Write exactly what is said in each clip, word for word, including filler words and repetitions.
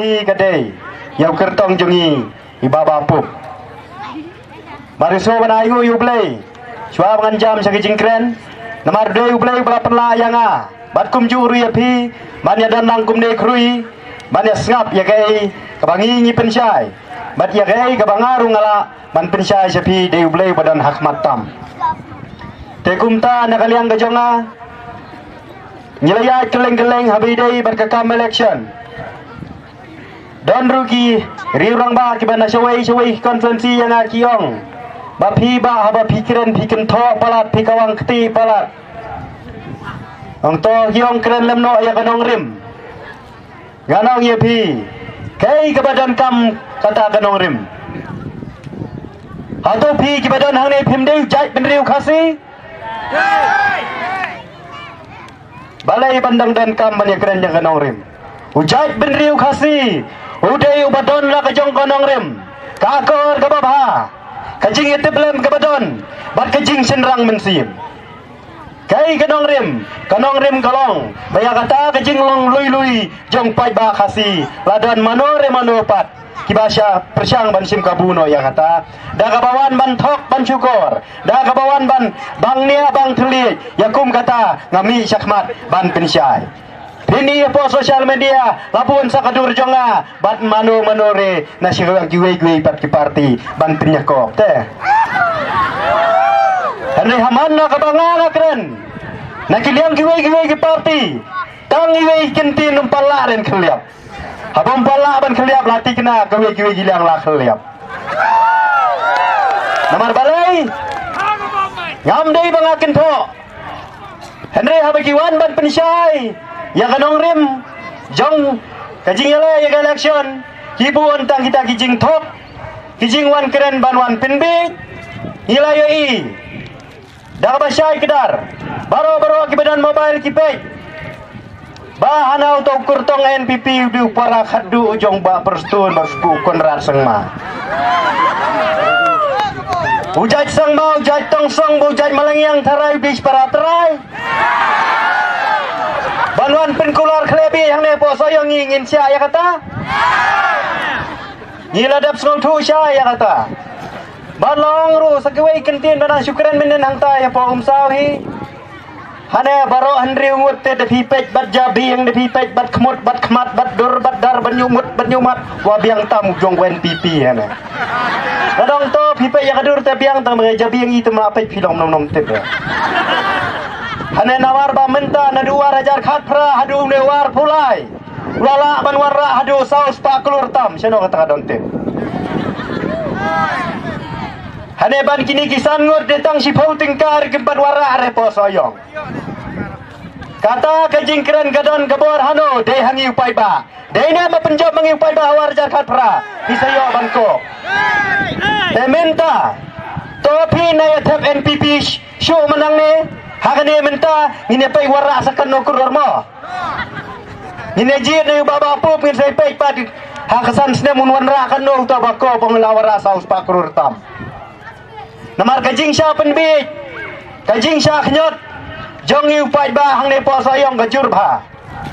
Ka dei ïa u kyrtong jong i, i Bah Bah Pup. Mar ïa shu ban ai nguh ïa U Blei shuwa ba ngan jam sha ki jingkren. Namar dei U Blei ba la pynlah ïa nga bad kumjuh ruh ïa phi ban ïa don lang kumne khrui, ban ïa sngap ïa kaei kaba ngi ngi pynshai bad ïa kaei kaba nga ruh nga lah ban pynshai sha phi, dei U Blei ba don ha khmat tam. Te kumta na ka liang ka jong nga, ngi la ïaid kylleng kylleng ha ba ïadei bad ka kam election. Don ruh ki riew rangbah kiba na shawei shawei ki constituency ïa nga ki ong ba phi bah, haba phi kren phi kynthoh palat, phi kawang kti palat. Ong to ki ong kren lem noh ïa ka nongrim. Ngan ong ïa phi, kaei kaba donkam kata ka nongrim? Hato phi kiba don hangne phim dei u jaitbynriew Khasi? Balei ban dang donkam ban ïa kren ïa ka nongrim? U jaitbynriew Khasi u dei uba don la ka jong ka nongrim, ka akor kaba bha, ka jingïatiplem kaba don bad ka jingshynrang mynsiem. Kaei ka nongrim? Ka nongrim ka long ba ïa kata ka jinglong lui lui jong paidbah Khasi la don mano re mano pat kiba sha pyrshang ban shim kabu noh ïa kata. Da kaba wan ban thok ban shukor, da kaba wan ban bang nia bang thylliej, ïa kum kata nga mih shakhmat ban pynshai. Phin i hapoh social media la bun sa ka dur jong nga bad mano mano re na shirang kiwei kiwei pat ki party ban pynïakop te. Hynrei ha man na kaba nga nga kren na ki liang kiwei kiwei ki party, tang iwei kyntien ym pat lah ren khylliap. Haba ym pat lah ban khylliap la tikna kawei kiwei ki liang la khylliap. Namar balei? Ngam dei ba nga kynthoh. Hynrei haba ki wan ban pynshai ïa ka nongrim jong ka jingïaleh ïa ka election, ki bun tang kita ki jingthok, ki jingwan kren ban wan pynbiej. Ngi la ïohi da kaba shai kdar, baroh baroh kiba don mobile ki peit ba hana uto u kyrtong N P P u dei u para khadduh u jong Bah Prestone, Bah Sbu Conrad Sangma. U jait Sangma, u jait Tongsong, u jait Malngiang tharai, u dei para trai. Ban wan pynkular khlem bih hangne hapoh Sohiong, ngi ngin shah ïa kata? Ngi la dep sngewthuh shai ïa kata. Ban long ruh sa kiwei kyntien ba nang shu kren mynnin hangta ïa hapoh Umsaw hi. Hane baroh hynriew ngut te da phi peit bad jabieng, da phi peit bad khmut bad khmat bad dur bad dar bad ñiuhmut bad ñiuhmat, wa biang tam u jong N P P hane. Nadong to phi peit ïa ka dur te biang tam, jabieng i te ma peit phi long nom nom tip. Hane namar ba mynta naduh ar hajar khatphra haduh une u arphew lai, la lah ban wanrah haduh saw spah klur tam, shano kata ka don tip. Hane ban kine ki san ngut dei tang shiphew tyngka ruh kim pat wanrah re hapoh Sohiong. Kata ka jingkren ka don ka bor hano, dei ha ngi u paidbah. Dei ne ba pynjop ma ngi u paidbah ha u ar hajar khatphra, phi sa ïoh ban koh. Te mynta to phi na ïa thep N P P shuh mynang ne, ha kane mynta ngin ïa peit wanrah sa katno klur mo. Ngin ïa jied na u Bah Bah Pup, ngin sa ïa peit pat ha ka san snem un wanrah katno uta ba koh ba ngi la wanrah saw spah klur tam. Namar ka jingshah pynbiej, ka jingshah khñiot jong ngi u paidbah hangne hapoh Sohiong ka jur bha.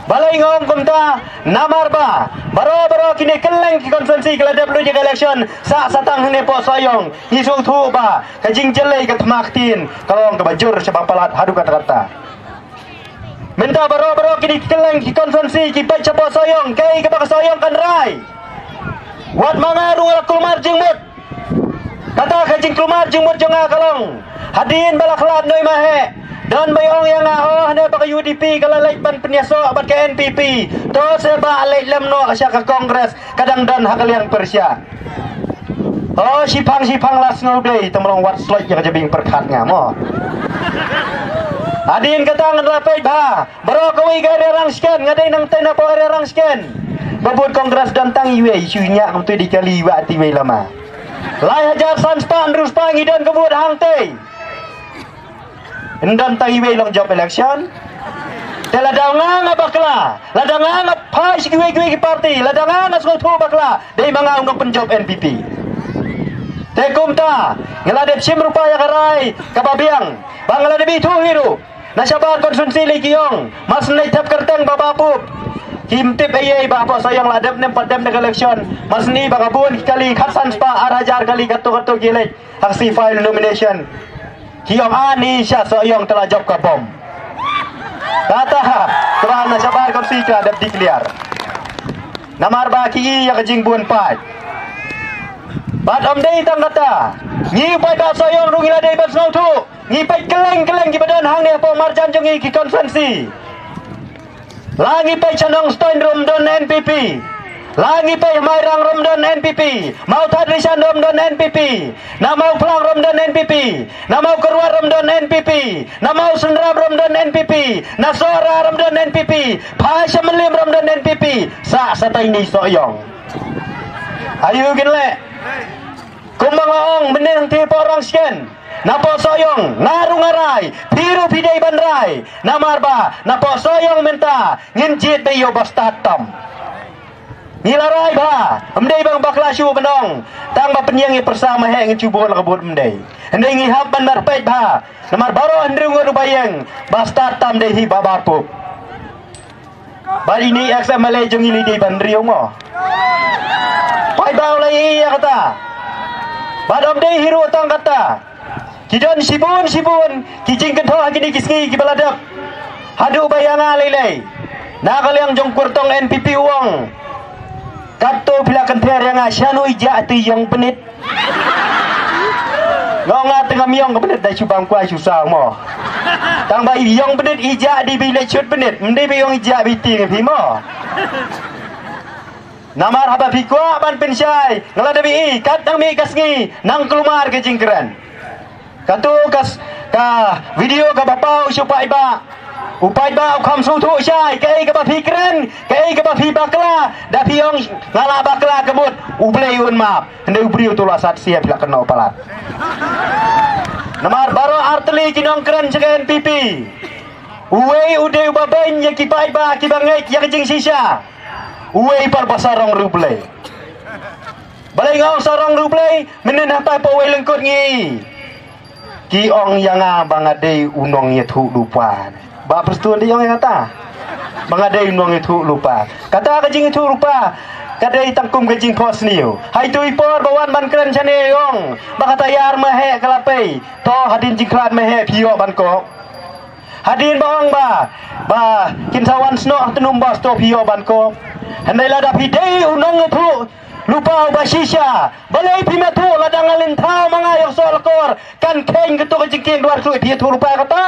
Balei nga ong kumta? Namar ba baroh baroh kine kylleng ki constituency ki la dep luid ïa ka election sah satang hangne hapoh Sohiong, ngi sngewthuh ba ka jingjyllei ka thma ktien ka long kaba jur shaba palat haduh katta katta. Mynta baroh baroh kine kylleng ki constituency ki peit shapoh Sohiong, kaei kaba ka Sohiong kan rai. Wat ma nga ruh nga la kulmar jingmut. Kata ka jingkulmar jingmut jong nga ka long, hadien ba la khlad Noimaheh, don ba ong ïa nga, oh, hane ba ka U D P ka la leit ban pynïasoh bad ka N P P, to se ba leit lem noh sha ka Congress, ka dang don ha ka liang pyrshah. Oh, shiphang shiphang la sngew dei, te mlong wat sloit ïa ka jabieng pyrkhat nga mo. Hadien kata ngan la peit bha, baroh kawei ka area Rangshken, nga dei nangtei na poh area Rangshken. Ba bud Congress don tang iwei, shu ñiah kumtu di kali iwei ati iwei lama. Lai hajar san spah hynriew spah ngi don ka vote hangtei. Yn don tang iwei long jop election. Te lada nga nga bakla, lada nga nga phai sha kiwei kiwei ki party, lada nga nga sngewthuh bakla, dei ma nga u nongpynjop N P P. Te kumta nga la dep shim rupa ïa ka rai kaba biang ba nga la dep ithuh hi ruh. Na shabar constituency lei ki ong, mar syn leit thep kyrteng Bah Bah Pup, Kim tip ei ei ba hapoh Sohiong la dep ne em pat dep da ka election. Mar sni ba ka bun ki kali khatsan spah ar hajar kali katto katto ki leit ha ka sngi file nomination. Ki ong ani sha Sohiong te la jop ka bom. Kata kaba na shabar ka si ka dep declare. Namar ba ki ïa ka jingbun paid. Bad ym dei tang kata. Ngi paid ba Sohiong ruh ngi la dei ban sngewthuh. Ngi peit kylleng kylleng kiba don hangne hapoh marjan jong ngi ki constituency. La ngi peit sha Nongstoiñ ruh ym don N P P. La ngi peit Mairang ruh ym don N P P. Mawthadraishan ruh ym don N P P. Na Mawphlang ruh ym don N P P. Na Mawkyrwat ruh ym don N P P. Na Mawsynram ruh ym don N P P. Na Sohra ruh ym don N P P. Pha sha Mylliem ruh ym don N P P. Sa sa tai ni Sohiong. Ayu kin leh. Kumba nga ong mynne hangtei hapoh Rangshken. Napoh Sohiong nga ruh nga rai, phi ruh phi dei ban rai. Namar ba napoh Sohiong mynta ngin jied beit ïa u bastad tam. Ngi la rai bha, ym dei ba nga bakla shuh ban ong. Tang ba pynïeng ïa pyrsa ma heh ngin shu bud la ka bud ym dei. Hynrei ngi hap ban marpeit bha. Namar baroh hynriew ngut ruh ba ïeng, bastad tam dei hi ba bar pup. Bad ine i ex M L A jong ngi lei dei ban riew mo. Paidbah u la ïohi ïa kata. Bad ym dei hi ruh tang kata. Ki don shibun shibun ki jingkynthoh ha kine ki sngi kiba la dep. Haduh ba ïa nga lei lei. Na ka liang jong kyrtong N P P u ong. Katto phi la kynther ïa nga shano i jia te ïong bnit. Nga ong nga te ngam ïong ka bnit da shu bam kwai shu saw mo. Tang ba i ïong bnit i jia dei ba i leit shut bnit, ym dei ba i ïong i jia ba i tieng ïa phi mo. Namar haba phi kwah ban pynshai, nga la dep ïohi kat nang mih ka sngi nang kulmar ka jingkren. Kato ka s-, ka video kaba paw sha u paidbah. U paidbah u kham sngewthuh shai, kaei kaba phi kren, kaei kaba phi bakla, da phi ong nga la bakla ka mut, U Blei un map. Hynrei u briew tu la sat sia phi la kynnoh palat. Namar baroh artylli ki nongkren jong ka N P P. Uwei u dei uba beiñ ïa ki paidbah kiba ngeit ïa ka jingshisha. Uwei pat ba sarong riewblei. Balei nga ong sarong riewblei, mynnin hatai pa uwei lyngkot ngi. Ki ong ïa nga ba nga dei u nongïathuhlypa. Bah Prestone dei ong ïa kata. Ba nga dei u nongïathuhlypa. Kata ka jingïathuhlypa ka dei tang kum ka jingphohsniew. Hai tu i por ba wan ban kren shane ong ba kata ïar ma heh ka la pei. To hadien jingkhlad ma heh phi ïoh ban kop. Hadien ba ong ba ba kin sa wan snoh ha tnum bos to phi ïoh ban kop. Hynrei lada phi dei u nongïathuhlypa uba shisha. Balei phim ïathuh lada nga lynthaw ma nga ïoh soh lakor. Kan kheiñ kato ka jingkieng dwar khlui phi ïathuh lypa ïa kata.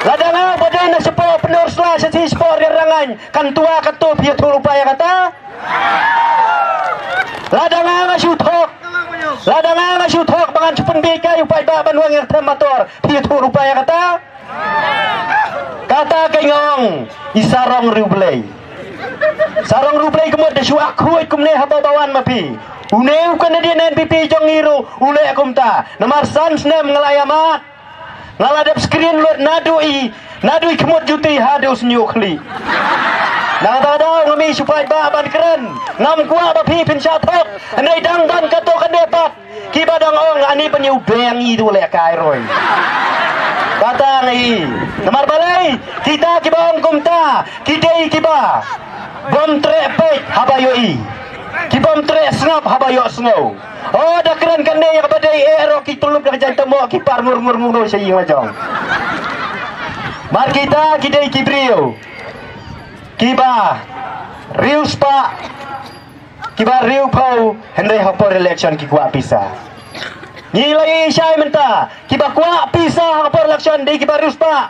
Lada nga ba dei na shapoh Pynursla sha shi shapoh Rirangan kan tuwa kato phi ïathuh lypa ïa kata. Lada nga nga shu thok. Lada nga nga shu thok ba ngan shu pynbiej kai u paidbah ban weng ïa ka them mator phi ïathuh lypa ïa kata. Kata ka nga ong i sarong riewblei. Sarong riewblei ka mut da shu ak khuid kumne haba ba wan ma phi. Une u candidate N P P jong ngi ruh u leh kumta. Namar san snem nga la ïa mad. Nga la dep screen lut naduh i naduh i khmut juti haduh sniuh khlieh. Nangta daw nga mih shu paidbah ban kren. Ngam kwah ba phi phin shah thok. Hynrei dang don kato kane pat. Kiba dang ong ani ban ïa u beng i tu leh kai roi. Kata ngi. Namar balei kita kiba ong kumta ki dei kiba bym treh peit haba ïohi. Ki bym treh sngap haba ïohsngew. O da kren kane ïa kaba dei eh ro ki tulup da ka jaiñ tamo ki par ngur ngur ngur sha ïing la jong. Mar kita ki dei ki briew kiba riewspah. Kiba riewphew hynrei ha por election ki kwah pisa. Ngi la ïohi shai mynta kiba kwah pisa ha por election dei kiba riewspah.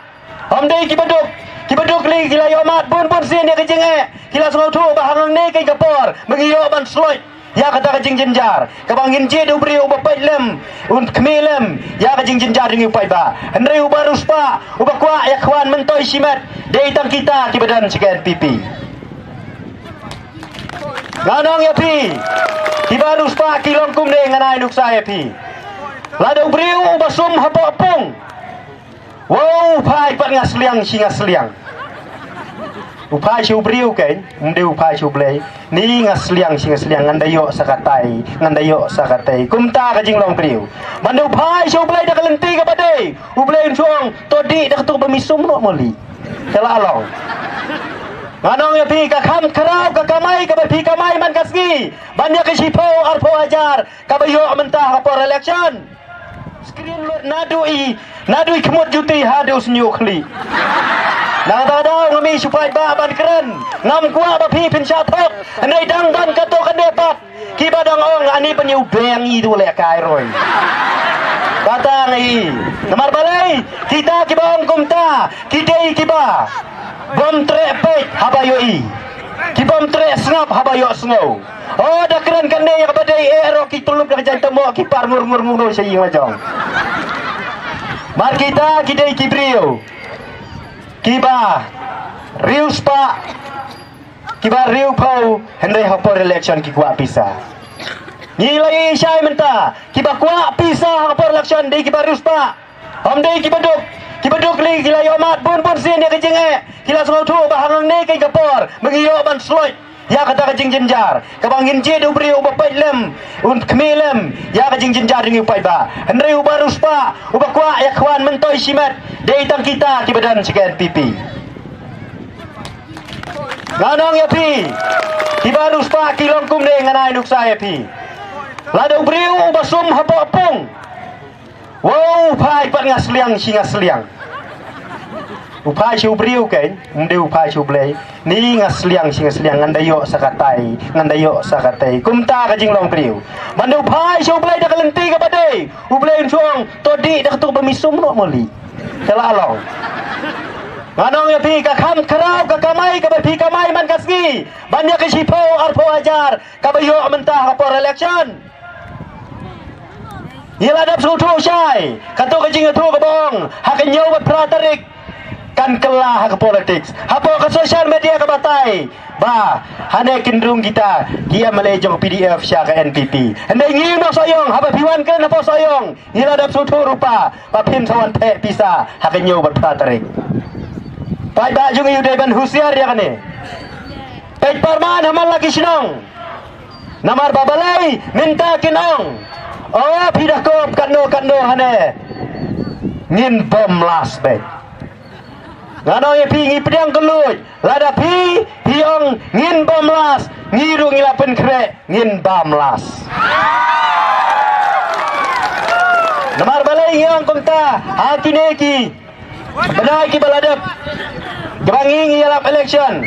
Ym dei kiba duk, kiba duk lei ki la ïoh mad bun bun sien ïa ka jingeh. Ki la sngewthuh ba hangne ka dei ka por ba ngi ïoh ban sloit ïa kata ka jingjynjar. Kaba ngin jied u briew uba peit lem, un khmih lem ïa ka jingjynjar jong ngi u paidbah. Hynrei uba riewspah, uba kwah ïa khwan myntoi shimet dei tang kita kiba don sha ka N P P. Ngan ong ïa phi kiba riewspah ki long kumne ngan ai nuksa ïa phi. Lada u briew uba sum hapoh pung. Wow, phai pat nga sliang shi nga sliang. U phai sha u briew kein, um dei u phai sha u Blei. Ni nga sliang shi nga sliang, ngan da ïoh sa katai, ngan da ïoh sa katai. Kumta ka jinglong briew. Ban da u phai sha u Blei da ka lynti kaba dei, u Blei un shong, to dih da kato kaba mi sum noh mali. Ka la long. Nga ong ïa phi, ka kham khraw ka kamai kaba phi kamai man ka sngi ban ïa ka shiphew arphew hajar kaba ïoh mynta ha por election. Screen lut naduh i, naduh i khmut juti haduh sniuh khlieh. Nangta daw ngam i shu paidbah ban kren. Ngam kwah ba phi phin shah thok. Hynrei dang don kato kane pat kiba dang ong ani ban ïa u beng i tu leh kai roi. Kata ngi. Namar balei kita kiba ong kumta ki dei kiba bym treh peit haba ïohi, ki bym treh sngap haba ïohsngew. O, da kren kane ïa kaba dei eh ruh ki tyllup da ka jaiñtymok, ki par ngur ngur ngur ngur sha ïing la jong. Mar kita ki dei ki briew kiba riewspah, kiba riewphew, hynrei ha por election ki kwah pisa. Ngi la ïohi shai mynta, kiba kwah pisa ha por election dei kiba riewspah. Ym dei kiba duk, kiba duk lei ki la ïohmad bun bun sien ïa ka jingeh, ki la sngewthuh ba hangne kane ka por ba ngi ïoh ban sloit ïa kata ka jingjynjar, kaba ngin jied u briew uba peit lem, un khmih lem ïa ka jingjynjar jong ngi u paidbah. Hynrei uba riewspah, uba kwah ïa khwan myntoi shimet, dei tang kita kiba don sha ka N P P. Ngan ong ïa phi, kiba riewspah ki long kumne, ngan ai nuksa ïa phi. Lada u briew uba sum hapoh pung, wow, u phai pat nga sliang shi nga sliang. U phai sha u briew kein, um dei u phai sha u Blei. Ni nga sliang shi nga sliang, ngan da ïoh sa katai, ngan da ïoh sa katai. Kumta ka jinglong briew. Ban da u phai sha u Blei da ka lynti kaba dei, u Blei un shong, to dih da kato kaba mi sum noh mali. Ka la long. Ngan ong ïa phi, ka kham khraw ka kamai kaba phi kamai man ka sngi ban ïa ka shiphew arphew hajar kaba ïoh mynta ha por election. Ngi la dep sngewthuh shai kato ka jingïathuh kaba ong ha ka hynñiew bad phra tarik kan kylla ha ka politics. Hapoh ka social media ka batai ba hane kin rung kita ki M L A jong P D F sha ka N P P. Hynrei ngi noh Sohiong, haba phi wan kren hapoh Sohiong, ngi la dep sngewthuh ruh ba phin sa wan theh pisa ha ka hynñiew bad phra tarik. Paidbah jong ngi u dei ban husiar ïa kane. Peit parman ha man la ki shnong. Namar ba balei mynta kin ong, o, phi da kop katno katno hane, ngin bom las beit. Ngan ong ïa phi, ngi pdiang kylluid, lada phi phi ong ngin bom las, ngi ruh ngi la pynkhreh ngin bam las. Namar balei ngi ong kumta? Ha kine ki bnai kiba la dep, kiba ngi ngi ïalap election,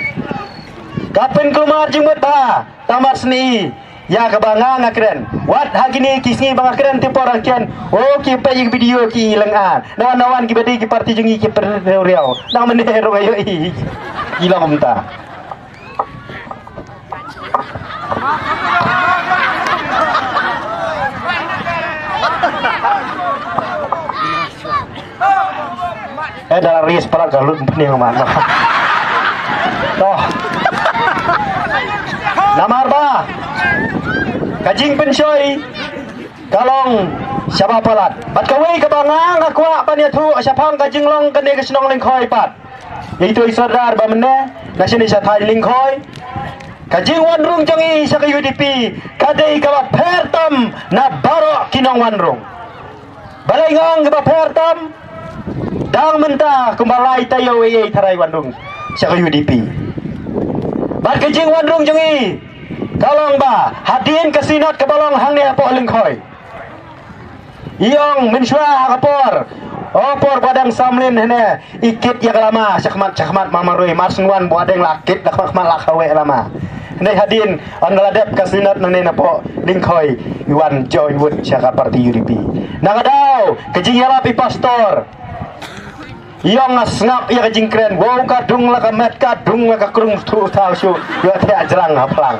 ka pynkulmar jingmut bha. Tang mar sni ïa kaba nga nga kren. Wat ha kine ki sngi ba nga kren te por ha kren, o, ki peit ïa ki video ki lyngngoh. Nawan nawan kiba dei ki parti jong ngi ki pyrriaw riaw. Nang mynne ruh nga ïohi ki long kumta. Eh, da la ris palat ka lut pynïeng man. To. Namar ba ka jingpynshoi ka long shaba palat. Bad kawei kaba nga nga kwah ban ïathuh shaphang ka jinglong kane ka shnong Lyngkhoi pat. Ïa ito i Sordar ba mynne na shane sha thaiñ Lyngkhoi. Ka jingwan rung jong i sha ka U D P ka dei kaba pher tam na baroh ki nongwan rung. Balei nga ong kaba pher tam? Dang mynta kumba lai taïew ei ei tharai wan rung sha ka U D P. Bad ka jingwan rung jong i ka long ba hadien ka synod kaba long hangne hapoh Lyngkhoi, i ong mynshuwa ha ka por, o, por ba dang samlin hane, i kit ïa ka lama shakhmat shakhmat ma marwei, mar sngewbha ba dang la kit la khmat khmat la kawei lama. Hynrei hadien ynda la dep ka synod nangne napoh Lyngkhoi, i wan join vote sha ka parti U D P. Na ka daw ka jingïalap i pastor, i ong nga sngap ïa ka jingkren, wow, ka dung la ka met, ka dung la ka krung, thu thaw shu ïoh thiah jrang ha phlang.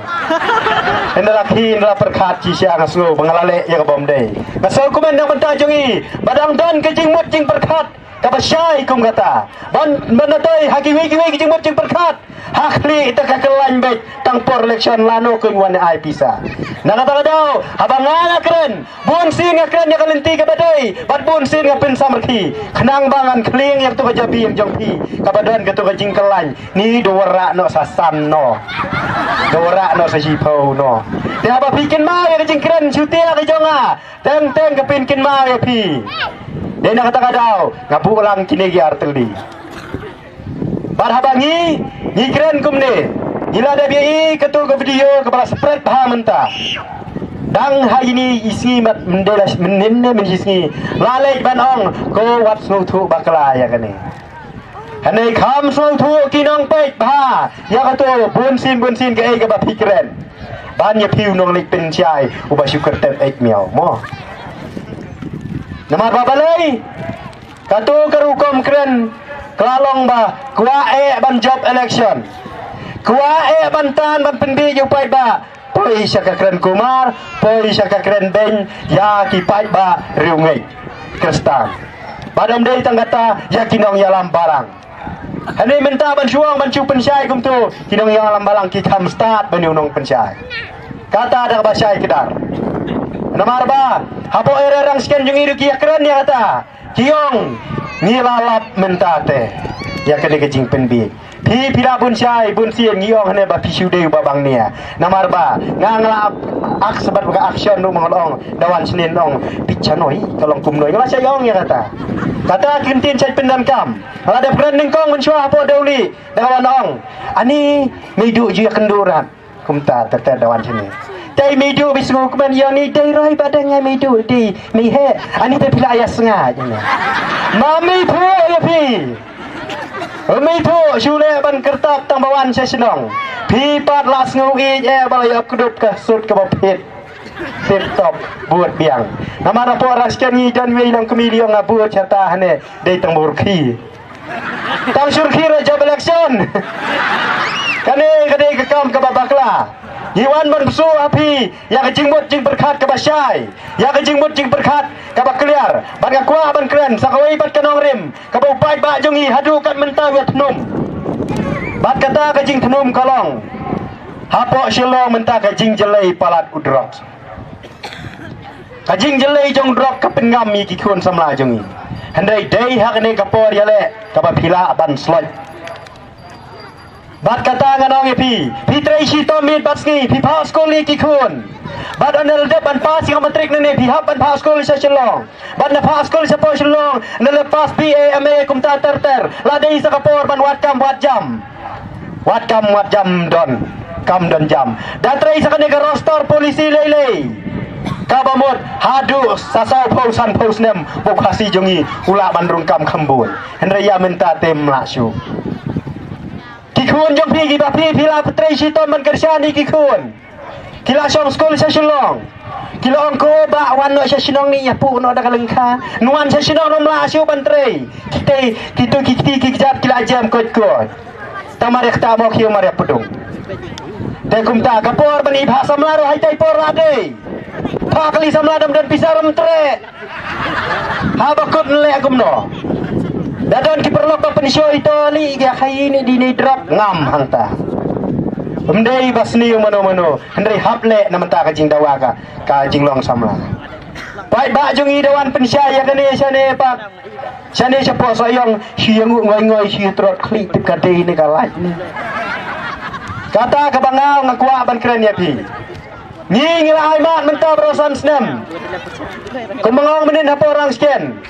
Ynda la khie ynda la pyrkhat shisha nga sngew ba nga la leh ïa ka bym dei. Nga sngew kumne na ka bynta jong i ba dang don ka jingmut jingpyrkhat kaba shai kum kata. Ban, ban da toi ha kiwei kiwei ki jingmut jingpyrkhat, ha khlieh te ka kyllain beit, tang por election lano kin wan ai pisa. Na kata ka daw, haba nga nga kren, bun sien nga kren ïa ka lynti kaba dei, bad bun sien nga pynsamrkhie, khnang ba ngan khlieh ïa kato ka jabieng jong phi kaba don kato ka jingkyllain. Ni da wanrah noh sa san noh, da wanrah noh sa shiphew noh. Te haba phi kynmaw ïa ka jingkren shutia ka jong nga, teng teng ka pynkynmaw ïa phi. Dei na kata ka daw nga buh lang kine ki artylli. Bad haba ngi, ngi kren kumne, ngi la dep ïohi kato ka video kaba la spread bha mynta. Dang ha ine i sngi, mat mynde la mynnin ne mynshi sngi, la leit ban ong, ko wat sngewthuh bakla ïa kane. Hynrei kham sngewthuh ki nongpeit bha ïa kato bunsien bunsien kaei kaba phi kren. Ban ïa phi u nongleit pynshai uba shu kyrtep eit miaw mo. Namar ba balei? Kato ka rukom kren ka la long ba kwah eh ban jop election. Kwah eh ban tan ban pynbiej ïa u paidbah. Poi sha ka kren kumar, poi sha ka kren beiñ ïa ki paidbah riewngeit Khristan. Bad ym dei tang kata, ïa ki nongïalam balang. Hynrei mynta ban shu ong ban shu pynshai kumto, ki nongïalam balang ki kham stad ban ïa u nongpynshai. Kata da kaba shai kdar. Namar ba hapoh Area Rangshken jong ngi ruh ki ïakren ïa kata. Ki ong, ngi la lap mynta te ïa kane ka jingpynbiej. Phi, phi la bun shai bun sien, ngi ong hane ba phi shu dei uba bang nia. Namar ba nga, nga la ak, ak sabat ba ka action ruh ma nga la ong, da wan sien ong, phi cha noi, ka long kumno. Nga la shai ong ïa kata. Kata ki ktien shait pyndonkam. Nga la dep kren nyngkong mynshuwa hapoh Dewlieh, da ka wan ong, ani mei duh ju ïakynduh rat. Kumta ter ter da wan shane. Te mei duh, bi sngewkmen ïa ni, dei roi ba dang ïa mei duh, dei mei heh. Ani te phi la ïa snga jane. Ma mei phuh ïa phi. Mei phuh, shu leh ban kyrtap tang ba wan sha shnong. Phi pat la sngew ïeit eh ba la ïa kdup ka suit kaba phit. Tip top, bud biang. Namar hapoh Rangshken ngi don wei long kmie liong, nga bud shata hane, dei tang ba rkhie. Tang shu rkhie ruh jop election. Kane ka dei ka kam kaba bakla. Ngi wan ban pynshai ha phi ïa ka jingmut jingpyrkhat kaba shai, ïa ka jingmut jingpyrkhat kaba kliar. Bad nga kwah ban kren sa kawei pat ka nongrim kaba u paidbah jong ngi haduh kat mynta u ïa thnum. Bad kata ka jingthnum ka long, hapoh Shillong mynta ka jingjyllei palat u drugs. Ka jingjyllei jong drok ka pynngam ïa ki khun samla jong ngi. Hynrei dei ha kane ka por ïaleh kaba phi lah ban sloit. Bad kata ngan ong ïa phi, phi trei shitom miet bad sngi, phi phah skul ïa ki khun. Bad ynda la dep ban pass ïa ka matrik nangne, phi hap ban phah skul sha Shillong. Bad ynda phah skul shapoh Shillong, ynda la pass B A, M A kumta ter ter, la dei sa ka por ban wad kam wad jam. Wat kam wat jam don, kam don jam. Da trei sa kane ka roster policy lei lei, kaba mut haduh sa saw phew san phew snem ba u Khasi jong ngi u lah ban rung kam kham bun. Hynrei ïa mynta te ym lah shuh. Ki khun jong phi kiba phi, phi la trei shitom ban kyrshan ïa ki khun. Ki la shong skul sha Shillong. Ki la ong ko bah, wan noh sha shnong, ngi ïa puh noh da ka lyngkha. Ngi wan sha shnong ym lah shuh ban trei. Kita, kita ki kti ki kjat ki la jem koit koit. Tang mar ïa kata mo ki ong mar ïa pdung. Te kumta ka por ban ïa phah samla ruh ha ita i por la dei. Phah kali samla, dam don pisa ruh ym treh. Haba kut leh kumno? Da don ki paralok ba pynshoi to lei, ki ïa khaïi ne dei ne drok, ngam hangta. Ym dei ba sniew mano mano, hynrei hap leh na mynta ka jingdawa ka, ka jinglong samla. Paidbah jong ngi da wan pynshai ïa kane shane pat. Shane shapoh Sohiong, shu ïanguh ngoi ngoi, shu ïatrot khlieh tip ka dei ne ka lait ne. Kata kaba nga, nga kwah ban kren ïa phi. Ngi, ngi la ai mat mynta baroh san snem. Kumba nga ong mynnin hapoh Rangshken,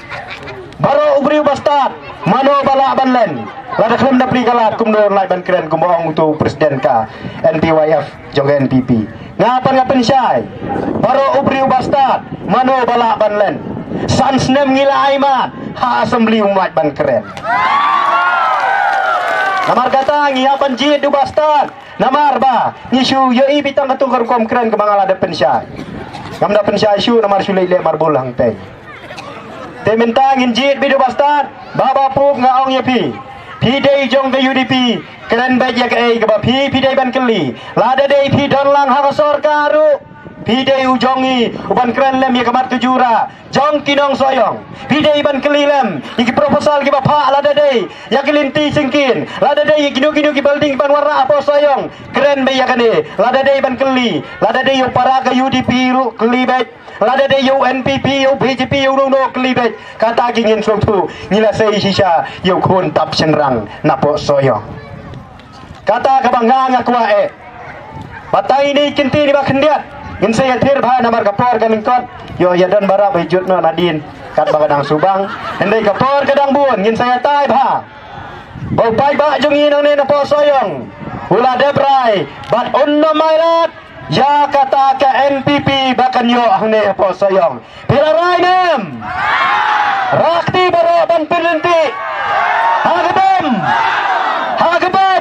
baroh u briew ba stad, mano ba lah ban len? Lada khlem da plie ka lad, kumno un lah ban kren, kumba ong uto u president ka N P Y F jong ka N P P. Nga pat nga pynshai, baroh u briew ba stad, mano ba lah ban len? San snem ngi la ai mat, ha assembly um lah ban kren. Namar kata ngi hap ban jied u ba stad. Namar ba ngi shu ïohi beit tang katto ka rukom kren kaba nga la dep pynshai. Ngam da pynshai shuh namar shu leit leh marbul hangtei. Te mynta ngin jied beit u ba stad, Bah Bah Pup, nga ong ïa phi. Phi dei jong ka U D P, kren beit ïa kaei kaba phi, phi dei ban kylli. Lada dei phi don lang ha ka sorkar ruh, Phi dei u jong ngi u ban kren lem ïa ka mat ka jura jong ki nong Sohiong. Phi dei ban kylli lem ïa ki proposal kiba phah, lada dei ïa ki lynti syngkien, lada dei ïa kino kino ki building ban wanrah hapoh Sohiong, kren beit ïa kane. Lada dei ban kylli, lada dei ïa u para ka U D P ruh kylli beit, lada dei ïa u N P P, ïa u B J P, ïa uno uno kylli beit. Kata ki ngin sngewthuh, ngi la sei shisha ïa u khun tap shynrang napoh Sohiong. Kata kaba nga nga kwah eh. Batai ni kynti ni ba khyndiat. Ngin sa ïathir bha namar ka por ka lyngkot. Ïoh ïa don baroh ba jut noh nadien. Katba ka dang subang. Hynrei ka por ka dang bun ngin sa ïatai bha. Ba u paidbah jong ngi nangne napoh Sohiong u la dep rai bad un nym ailad ïa kata ka N P P ba kan ïoh hangne hapoh Sohiong. Phi la rai ne em? Rah kti baroh ban pynryntih. Ha ka bym? Ha ka bym?